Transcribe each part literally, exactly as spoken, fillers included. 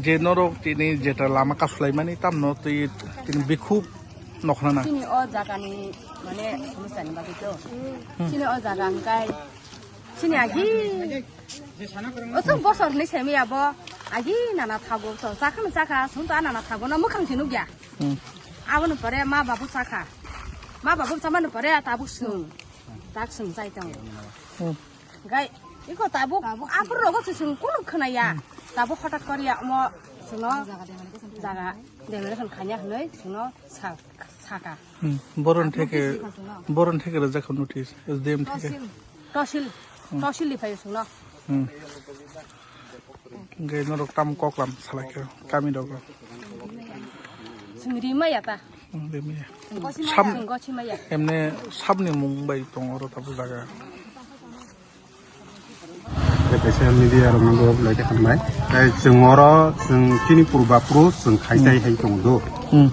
Je norok tini jeta lama kasulaimani tamno twi tini bikhuk nokhnana. Chini o jagani mane somosa ni bagwi to. Chini o jaga hwnkhe chini agi oso bosor hinwi semi abo agi nana thago to chakha chakha sum ta nana thago no mukhang si nukya. Hmm. Aboni pore ma babu chakha. Ma babu chamani pore tabuk sung. Tak sung chai tongo. Hmm. Gai, iko tabuk, tabuk apur rogo se sung kunu khwnaya. Hmm. Tabuk hotat koriya omo sungno jaga demolition khanya hwnwi sungno sa-, saka. Hmm. Boron theke, boron theke rajak notice, S D M theke. Tosil, tosil, hmm, tosil ni phai sungno. Hmm. Hingke norok tamo koklam salaikha kami rogo. Chwng rimaya ta. Hmm, rimaya. Chwng gochimaya. Sab-, chwng gochimaya. Emne sabni mung bai tongo oro tabuk jaga. Kaisa media rok no bo belai khe hambai. Tai chwng oro chwng chini purba puru chwng khai chai hai tongo do. Hmm.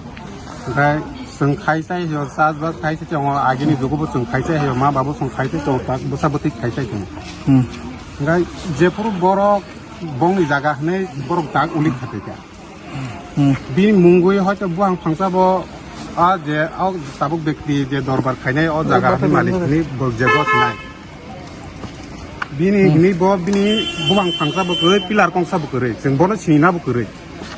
Hingke chwng khai chai hio chas bas khai chai tongo agini jugo bo chwng khai chai hio ma babu chwng khai chai tongo tak bwsa bwtwi khai chai tongo. Hmm. Hingke jephuru borok bongni jaga hinwi borok tak uli khatai kha. Hmm. Bini mungwi hoito buphang phangsa bo a je o tabuk bekti je dorbar khainai o jaga ni malik ni bo je bo sinai. Bini hmm, hini bo bini buphang phangsa bo kwrwi pillar kongsa bo kwrwi chwng bono sinina bo kwrwi.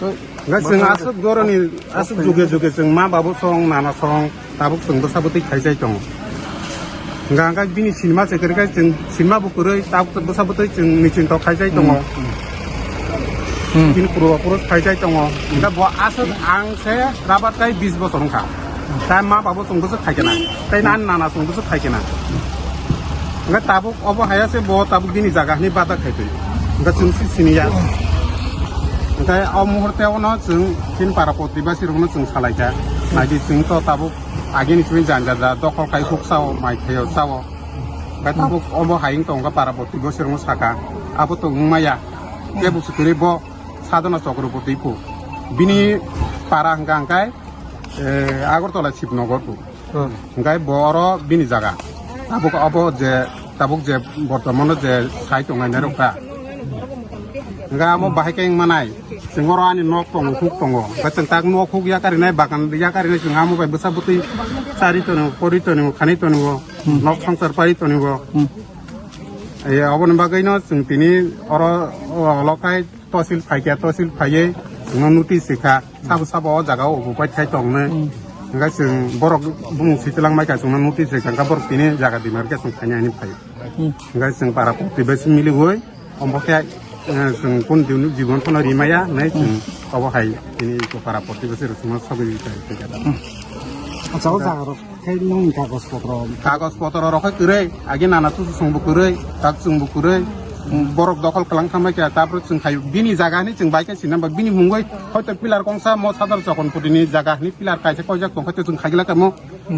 Hingke chwng aswk doroni aswk juge juge chwng ma babu song nana song tabuk chwng bwsa bwtwi khai chai tongo. Hingka hingke bini sinima se kwrwi khe chwng sinima bo kwrwi tabuk bwsa bwtwi chwng ni chinto khai chai tongo. Hmm. Bini puro puro khai chai tongo. Hingke bo aswk ang se rabar kai bis bosor wngkha. Tai ma babu chwng bwsa khai khe na. Tai nan nana chwng bwsa khai khe na. Hingke tabuk obo haya se bo tabuk bini jaga hinwi bada khai twi. Hingke chwng si sini ya. Hingke o muhurte ono chwng chini para protibasi rokno chwng salai kha. Naidi chwng to tabuk agini chwng janja ja dokhol khai huk sao mai thaio sao. Hingke tabuk obo hai wng tong kha para protibasi rokno saka. Abo to wng maya. Kebo se kwrwi bo Sadhana Chakraborty phu. Bini para hingka hingke, eh, Agartala Shibnagar phu. Hmm. Hingke bo oro bini jaga. Tabuk abo je, tabuk je bortomano je sai tongnai nairok kha. Hingke amo bahai khe wng manai. Chwng oro ani nok tongo, huk tongo. Hingke chwng tak nok huk yakarinai, bagan yakarinai, chwng amo bai bwsa bwtwi chari tongo, pori tongo, khani tongo, hmm, nok swngchar pai tongo. Hmm. Eh, aboni bagwino chwng tini oro, o, olo khai Tosil phaikha, tosil phaiwi chwngno notice rikha, sabo sabo o jaga o obo pai thai tongnai. Hmm. Hingkhe chwng borok bumung swi twlang maikha, chwngno notice rikha, hingkhe borok tini jaga dima rikhe chwng khaina hinwi phai. Hmm. Hingkhe chwng para protibesi miliwi, omo khe, eh, chwng kun jibon phano rimaya hinwi chwng obo hai tini para protibesi rok chwngno sogwi rikha. Hmm. Acha, o jaga rok. Khai nongni kagoj potro. Kagoj potro rok khai kwrwi, agi nana chuchu chwngbo kwrwi, tak chwngbo kwrwi, borok dokhol kwlang thangbai kha, tapore chwng khai bini jaga hinwi chwng bai khe sinamba, bini mungwi hoito pillar kongsa mo Sadar Chokon Putini jaga hinwi pillar kaisa koijak tongkha, chwng khaigwla kamo,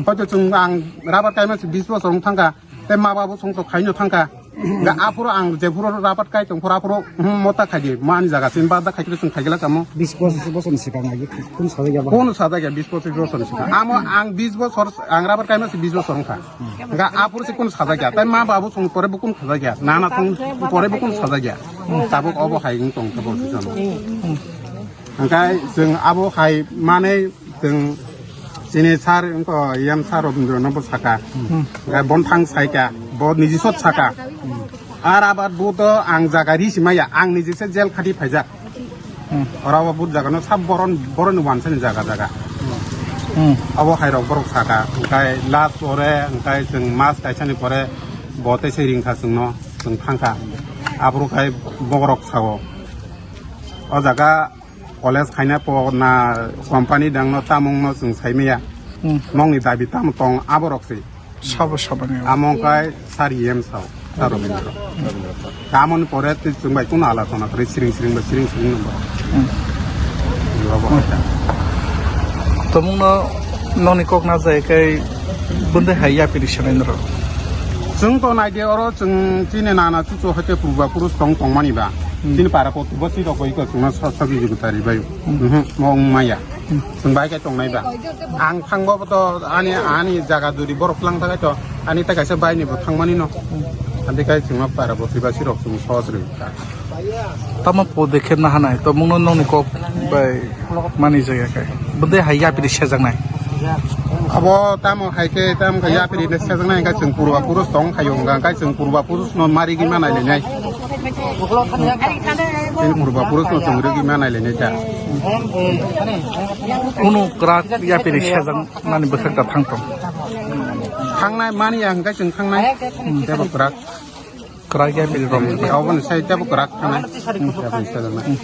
hoito chwng ang rabar kaima se bis bosor wng thangkha, tei ma babo chwng to khaino thangkha. Ga aphuru ang jephuru rabat kai tong phuru aphuru, hmm, mota khaidi, mani jaga sin bada khai khe chwng khaigwla kamo. Bis pochis bosor ni swkang agi kun sajak ya ba? Kun sajak ya bis pochis bosor ni swkang. Amo ang bis bosor, ang rabat kaima se bis bosor wngkha. Ga aphuru se kun sajak ya, tai ma babu chwng pore bo kun sajak ya, nana chwng pore bo kun sajak ya. Tabuk obo hai wng tong tabuk jano. Hingkhe chwng abo hai manwi chwng chini sir wngkha E M sir Robindra no bo saka. Hmm. Hingkhe bon thang saikha, bo niji sot saka. Hmm. Ar abar bo to ang jaga ri simaya, ang niji se jail khati phaijak. Hmm. Ora bo but jaga no sab boron, boron wansani jaga jaga. Hmm. Abo hai rok borok saka, hingkhe last pore, hingkhe chwng mas kaisani pore bo tei se ringkha chwngno, chwng thangkha. Aboro khai bokrok sao. O jaga college khaina po na company dang no tamung no chwng sai maya. Hmm. Nongni dabi tamo tong aborok se. Sabo sabani. Amo kai sir E M sao. Sir Robindra. Tamoni pore twi chwng bai kuno alochona kwrwi siring siring bai siring siring nang. Hmm. Abo hai ta. Tomung no nongni kok na jai kai bwndai hai yapiri sanai noro. Chwng to naidi oro chwng chini nana chuchu hai te purba purus tong tongmani ba. Hmm. Chini para kotwi bo chirok bai ko chwngno sa-, sagwi jigwi tari bai. Hmm. Mhm, mo wng maya. Hmm. Chwng bai khe tongnai ba. Ang thangbo to ani, ani jaga duri borok lang thakai to ani ta kaisa bai ni bo thangmani no. Hmm. Ante kai chwngma para bo thwibasi rok chwng sohos rwi kha. Tamo podekhe nahanai, to mungno nongni kok bai mani jaya khe. Bwdai hai yapri sejaknai. Abo tamo hai khe, tamo khe yapri ne sejaknai, hwnkhe chwng purba purus tong khayo, hwnkhe chwng purba purus no marigwi manai lainai. Chwng purba purus no chwng rigwi manai lainai da. Kunu kwrak yapri sejak mani bwkhak da thang tong. Thangnai mani ya hwnkhe chwng thangnai. Tebo kwrak. Kwrak yapri rom. Aboni sai tebo kwrak thangnai. Yapri sejaknai.